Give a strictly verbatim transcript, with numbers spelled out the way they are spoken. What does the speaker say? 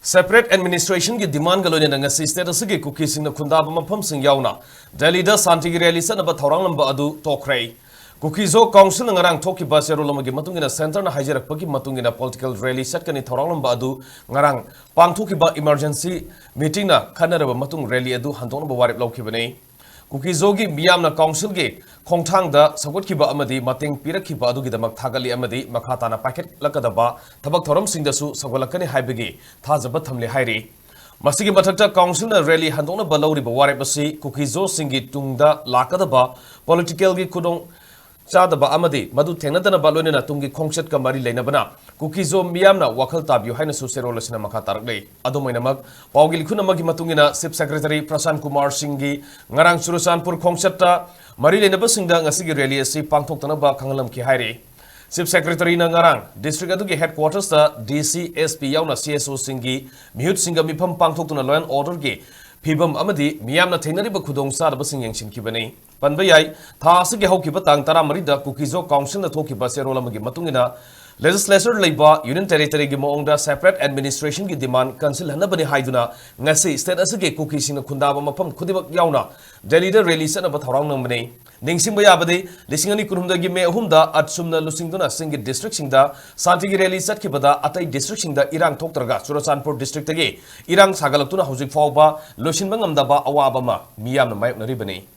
Separate administrationꯒꯤ demandꯒ ꯂꯣꯏꯅꯅ ꯉꯁꯤ state ꯑꯁꯤꯒꯤ ꯀꯨꯀꯤꯁꯤꯡꯅ ꯈꯨꯟꯗꯥꯕ ꯃꯐꯝꯁꯤꯡ ꯌꯥꯎꯅ ꯗꯦꯜꯂꯤꯗ ꯁꯥꯟꯇꯤꯒꯤ rally ꯆꯠꯅꯕ ꯊꯧꯔꯥꯡꯂꯝꯕ ꯑꯗꯨ ꯇꯣꯛꯈ꯭ꯔꯦ꯫ ꯀꯨꯀꯤꯖꯣ councilꯅ ꯉꯔꯥꯡ ꯊꯣꯛꯈꯤꯕ ꯆꯦꯔꯣꯜ ꯑꯃꯒꯤ ꯃꯇꯨꯡ ꯏꯟꯅ centreꯅ ꯍꯥꯏꯖꯔꯛꯄꯒꯤ ꯃꯇꯨꯡ ꯏꯟꯅ political rally ꯆꯠꯀꯅꯤ ꯊꯧꯔꯥꯡꯂꯝꯕ ꯑꯗꯨ ꯉꯔꯥꯡ ꯄꯥꯡꯊꯣꯛꯈꯤꯕ emergency meetingꯅ ꯈꯟꯅꯔꯕ ꯃꯇꯨꯡ rally ꯑꯗꯨ ꯍꯟꯗꯣꯛꯅꯕ ꯋꯥꯔꯦꯞ ꯂꯧꯈꯤꯕꯅꯤ꯫ ꯀꯨꯀꯤꯖꯣꯒꯤ ꯃꯤꯌꯥꯝꯅ councilꯒꯤ ꯈꯣꯡꯊꯥꯡꯗ ꯁꯧꯒꯠꯈꯤꯕ ꯑꯃꯗꯤ ꯃꯇꯦꯡ ꯄꯤꯔꯛꯈꯤꯕ ꯑꯗꯨꯒꯤꯗꯃꯛ ꯊꯥꯒꯠꯂꯤ ꯑꯃꯗꯤ ꯃꯈꯥ ꯇꯥꯅ ꯄꯥꯏꯈꯠꯂꯛꯀꯗꯕ ꯊꯕꯛ ꯊꯧꯔꯝꯁꯤꯡꯗꯁꯨ ꯁꯧꯒꯠꯂꯛꯀꯅꯤ ꯍꯥꯏꯕꯒꯤ ꯊꯥꯖꯕ ꯊꯝꯂꯤ ꯍꯥꯏꯔꯤ꯫ ꯃꯁꯤꯒꯤ ꯃꯊꯛꯇ councilꯅ rally ꯍꯟꯗꯣꯛꯅꯕ ꯂꯧꯔꯤꯕ ꯋꯥꯔꯦꯞ ꯑꯁꯤ ꯀꯨꯀꯤꯖꯣꯁꯤꯡꯒꯤ ꯇꯨꯡꯗ ꯂꯥꯛꯀꯗꯕ politicalꯒꯤ ꯈꯨꯗꯣꯡ ꯆꯥꯗꯕ ꯑꯃꯗꯤ ꯃꯗꯨ ꯊꯦꯡꯅꯗꯅꯕ ꯂꯣꯏꯅꯅ ꯇꯨꯡꯒꯤ ꯈꯣꯡꯆꯠꯀ ꯃꯔꯤ ꯂꯩꯅꯕꯅ ꯀꯨꯀꯤꯖꯣ ꯃꯤꯌꯥꯝꯅ ꯋꯥꯈꯜ ꯇꯥꯕꯤꯌꯨ ꯍꯥꯏꯅꯁꯨ ꯆꯦꯔꯣꯜ ꯑꯁꯤꯅ ꯃꯈꯥ ꯇꯥꯔꯛꯂꯤ꯫ ꯑꯗꯨꯝ ꯑꯣꯏꯅꯃꯛ, ꯄꯥꯎꯒꯤ ꯂꯤꯈꯨꯟ ꯑꯃꯒꯤ ꯃꯇꯨꯡ ꯏꯟꯅ Chief Secretary ꯄ꯭ꯔꯁꯥꯟ ꯀꯨꯃꯥꯔ ꯁꯤꯡꯒꯤ ꯉꯔꯥꯡ ꯆꯨꯔꯆꯥꯟꯄꯨꯔ ꯈꯣꯡꯆꯠꯇ ꯃꯔꯤ ꯂꯩꯅꯕꯁꯤꯡꯗ ꯉꯁꯤꯒꯤ rally ꯑꯁꯤ ꯄꯥꯡꯊꯣꯛꯇꯅꯕ ꯈꯪꯍꯜꯂꯝꯈꯤ ꯍꯥꯏꯔꯤ꯫ Chief Secretaryꯅ ꯉꯔꯥꯡ district ꯑꯗꯨꯒꯤ headquartersꯇ DC, SP ꯌꯥꯎꯅ CSOꯁꯤꯡꯒꯤ ꯃꯤꯍꯨꯠꯁꯤꯡꯒ ꯃꯤꯐꯝ ꯄꯥꯡꯊꯣꯛꯇꯨꯅ law and orderꯒꯤ ꯐꯤꯕꯝ ꯑꯃꯗꯤ ꯃꯤꯌꯥꯝꯅ ꯊꯦꯡꯅꯔꯤꯕ ꯈꯨꯗꯣꯡꯆꯥꯗꯕꯁꯤꯡ ꯌꯦꯡꯁꯤꯟꯈꯤꯕꯅꯤ꯫ ꯄꯟꯕ ꯌꯥꯏ, ꯊꯥ ꯑꯁꯤꯒꯤ ꯍꯧꯈꯤꯕ ꯇꯥꯡ ꯇꯔꯥꯃꯔꯤꯗ ꯀꯨꯀꯤꯖꯣ councilꯅ ꯊꯣꯛꯈꯤꯕ ꯆꯦꯔꯣꯜ ꯑꯃꯒꯤ ꯃꯇꯨꯡ ꯏꯟꯅ legislature ꯂꯩꯕ union territoryꯒꯤ ꯃꯑꯣꯡꯗ separate administrationꯒꯤ demand ꯀꯟꯁꯤꯜꯍꯟꯅꯕꯅꯤ ꯍꯥꯏꯗꯨꯅ ꯉꯁꯤ state ꯑꯁꯤꯒꯤ ꯀꯨꯀꯤꯁꯤꯡꯅ ꯈꯨꯟꯗꯥꯕ ꯃꯐꯝ ꯈꯨꯗꯤꯡꯃꯛ ꯌꯥꯎꯅ ꯗꯦꯜꯂꯤꯗ rally ꯆꯠꯅꯕ ꯊꯧꯔꯥꯡ ꯅꯝꯕꯅꯤ꯫ ꯅꯤꯡꯁꯤꯡꯕ ꯌꯥꯕꯗꯤ, ꯂꯤꯁꯤꯡ ꯑꯅꯤ ꯀꯨꯟꯍꯨꯝꯗꯣꯏꯒꯤ ꯃꯦ ꯑꯍꯨꯝꯗ ꯑꯠꯁꯨꯝꯅ ꯂꯨꯆꯤꯡꯗꯨꯅ ꯆꯤꯡꯒꯤ districtꯁꯤꯡꯗ ꯁꯥꯟꯇꯤꯒꯤ rally ꯆꯠꯈꯤꯕꯗ ꯑꯇꯩ districtꯁꯤꯡꯗ ꯏꯔꯥꯡ ꯊꯣꯛꯇ꯭ꯔꯒ ꯆꯨꯔꯆꯥꯟꯄꯨꯔ districtꯇꯒꯤ ꯏꯔꯥꯡ ꯁꯥꯒꯠꯂꯛꯇꯨꯅ ꯍꯧꯖꯤꯛ ꯐꯥꯎꯕ ꯂꯣꯏꯁꯤꯟꯕ ꯉꯝꯗꯕ ꯑꯋꯥꯕ ꯑꯃ ꯃꯤꯌꯥꯝꯅ ꯃꯥꯌꯣꯛꯅꯔꯤꯕꯅꯤ꯫